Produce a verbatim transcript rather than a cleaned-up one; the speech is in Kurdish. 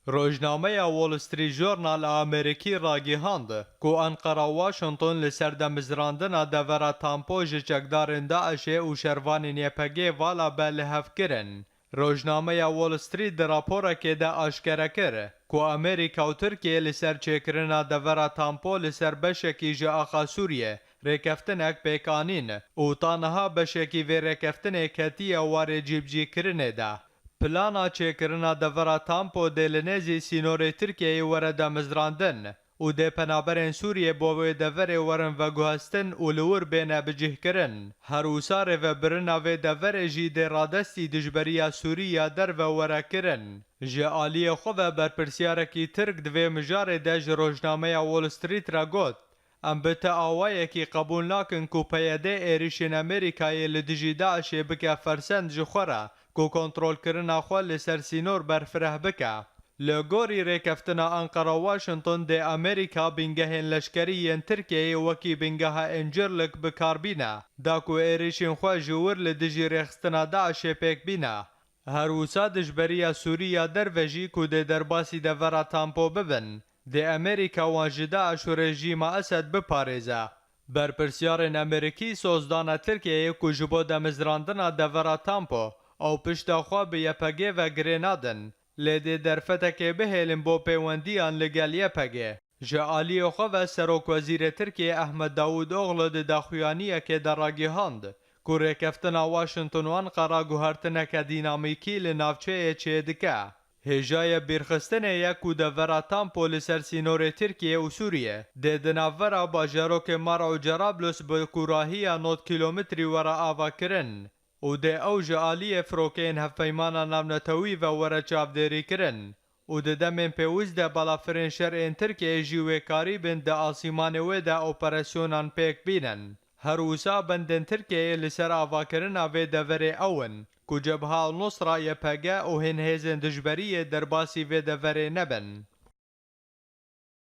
Rojnameya Wall Street Journal a Amerîkî ragihand ku Enqera û Washington li ser demizrandina devera Tampo ji çekdarên DAIŞê û şervanên Y P G vala be li hev kirin. Rojnameya Wall Street di raporekê de aşkere kir ku Amerîka û Tirkiye li ser çêkirina devera Tampo li ser beşekî ji axa Sûriyê rêkeftinek pêk anîn û ta niha beşekî vê rêkeftinê ketiye warê cîbicîkirinê de. Plana çêkirina devera Tampo dê li nêzî sînorê Tirkiyeyê were damezrandin û dê penaberên Sûriyê bo wê deverê werin veguhestin û li wir bêne bicihkirin. Her wisa rêvebirina vê deverê jî dê radestî dijberiya Sûrî ya derve were kirin. Ji aliyê xwe ve berpirsiyarekî Tirk di vê mijarê de ji rojnameya Wall Street re got, Em bi ti awayekî qebûl nakin ku P Y D êrişên Amerîkayê li dijî DAIŞê bike fersend ji xwe re ku kontrolkirina xwe li ser sînor berfireh bike. Li gorî rêkeftina Enqera-Washington dê Amerîka bingehên leşkerî yên Tirkiyeyê wekî bingeha Incirlik bi kar bîne, da ku êrişên xwe ji wir li dijî rêxistina DAIŞê pêk bîne. Her wisa dijberiya Sûrî ya derve jî ku dê derbasî devera Tampo bibin, dê Amerîka wan ji DAIŞ û rejîma Esed biparêze. Berpirsyarên Amerîkî soz dane Tirkiyeyê ku ji bo demizrandina devera Tampo ew pişta xwe bi Y P G ve girê nadin, lê dê derfetekê bihêlin bo pêwendiyan li gel Y P G. Ji aliyê xwe ve Serokwezîrê Tirkiyê Ehmed Davûtoglu di daxuyaniyekê de ragihand ku rêkeftina Washington û Enqera guhertineke dînamîkî li navçeyê çêdike. Hêjayê bîrxistinê ye ku devera Tampo li ser sînorê Tirkiye û Sûriye dê di navbera bajarokê Mara û Cerablus bi kûrahiya nod kîlometrî were avakirin û dê ew ji aliyê firokeyên hevpeymana navnetewî ve were çavdêrîkirin û di demên pêwîst de balafirên şer ên Tirkiyeyê jî wê karîbin di asîmanê wê de operasyonan pêk bînin. Her wisa bendên Tirkiyeyê li ser avakirina vê deverê ew in ku Cebha El-Nusra Y P G û hin hêzên dijberiyê derbasî vê deverê nebin.